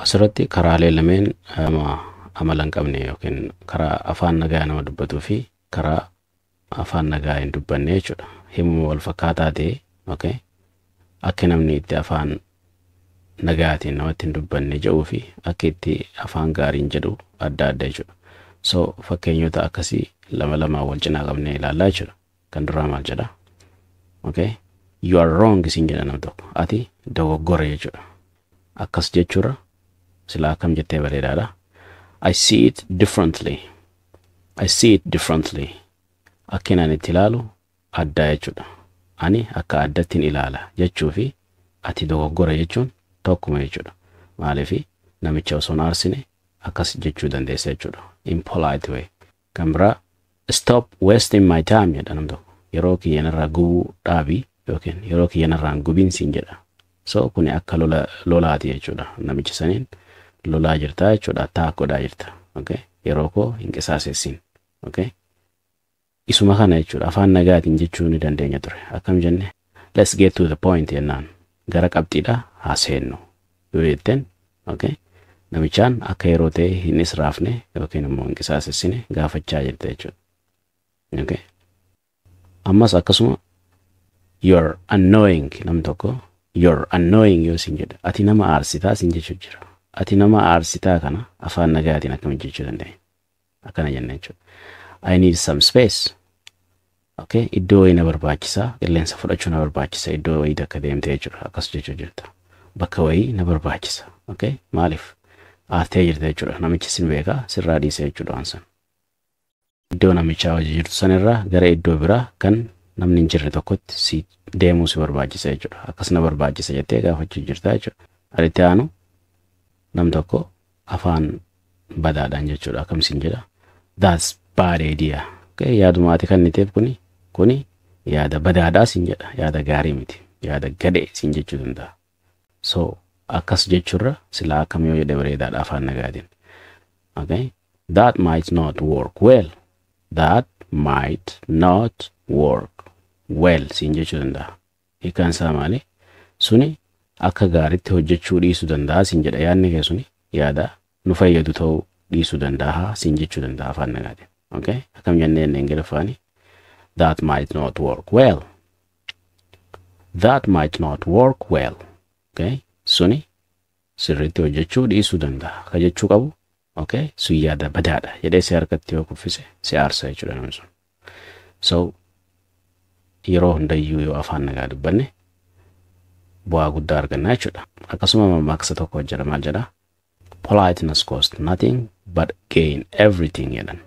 Asirratti karaalee lameen nama amala hin qabne yookiin karaa afaan nagaa nama dubbatuu fi karaa afaan nagaa hin dubbanne jechuudha. Himuma wal fakkaataa ta'e, okay, akka namni itti afaan nagaatiin namatti hin dubbanne jedhuu fi akka itti afaan gaariin jedhu adda adda jechuudha. So fakkeenyota akkasii lama lamaan wal cinaa qabnee ilaallaa jechuudha. Kan duraa maal jedha? Okay. "You are wrong" isin jedha nam tokko. Ati dogoggora jechuudha. Akkas jechuudha. Silaa akkam jettee bareedaadha? "I see it differently. I see it differently." Akki ani itti ilaalu addaa jechuudha. Ani akka addattiin ilaala jechuu fi ati dogoggora jechuun tokkuma jechuudha. Maaliifi namicha osoo hin aarsine akkas jechuu dandeessa jechuudha. In polite way. Kan biraa, "Stop wasting my time" jedha nam tokko. Yeroo kiyyanarraa gubuu dhaabii yookiin yeroo kiyyanarraa hin gubiin siin jedha. So kuni akka lola lolaati jechuudha. Namicha saniin lolaa jirta jechuudha. Attack godhaa jirta. Okay? Yeroo koo hin qisaasessin. Okay? Isuma kana jechuudha. Afaan nagaatiin jechuu ni dandeenya ture. Akkam jenne? "Let's get to the point" jennaan. Gara qabxiidha haa seennu. Yoo jetteen, okay, namichaan akka yeroo ta'e hin israafne yookiin immoo hin qisaasessine gaafachaa jirta jechuudha. Okay? Ammas akkasuma, "You're annoying." Nam tokko "You're annoying" yoo sin jedhe, ati nama aarsitaa sin jechuu jira. Ati nama aarsitaa kana afaan nagaatiin akkamitti jechuu dandeenya? Akkana jenna jechuudha. "I need some space." Okay, iddoo wayii na barbaachisaa, qilleensa fudhachuu na barbaachisa, iddoo wayii takka deemtee jechuudha. Akkas jechuu jirta. Bakka wayii na barbaachisa. Okay, maaliif? Aartee jirta jechuudha. Namichi sin beekaa, sirraa dhiisa jechuudha waan sana. Iddoo namichaa hojii jirtu sanirraa gara iddoo biraa kan namni hin jirre tokkotti si deemuu si barbaachisa jechuudha. Akkas na barbaachisa jettee gaafachuu jirta jechuudha. Itti aanu nam tokko afaan badaadhaan jechuudha. Akkam siin jedha? "That's bad idea." Okay, yaaduma ati kenniteef kuni yaada badaadhaa siin jedha. Yaada gaarii miti. Yaada gadhee siin jechuu danda'a. So akkas jechuurra silaa akkam yoo jedhe bareedaadha afaan nagaatiin? Okay? "That might not work well. That might not work well" siin jechuu danda'a. Hiikaan isaa maali? Suni akka gaariitti hojjechuu dhiisuu danda'a siin jedha. Yaadni kee suni yaada nu fayyadu ta'uu dhiisuu danda'a siin jechuu danda'a afaan nagaatiin. Okay? Akkam jennee inni Ingiliffaani? "That might not work well. That might not work well." Okay? Suni sirriitti hojjechuu dhiisuu danda'a. Ka jechuu qabu, okay? Sun yaada badaadha jedhee si harkatti yoo kuffise si aarsa jechuudha namni sun. So yeroo hundayyuu yoo afaan nagaa dubbanne bu'aa guddaa arganna jechuudha. Akkasuma mammaaksa tokko jira, maal jedha? "Politeness cost nothing but gain everything" jedhan.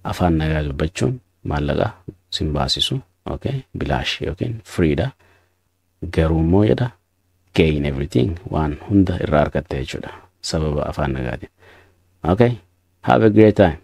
Afaan nagaa dubbachuun maallaqa sin baasisu, okay? Bilaash yookiin free dha. Garuu immoo jedha, gain everything, waan hunda irraa argatta jechuudha sababa afaan nagaatiin. Okay? Have a great time.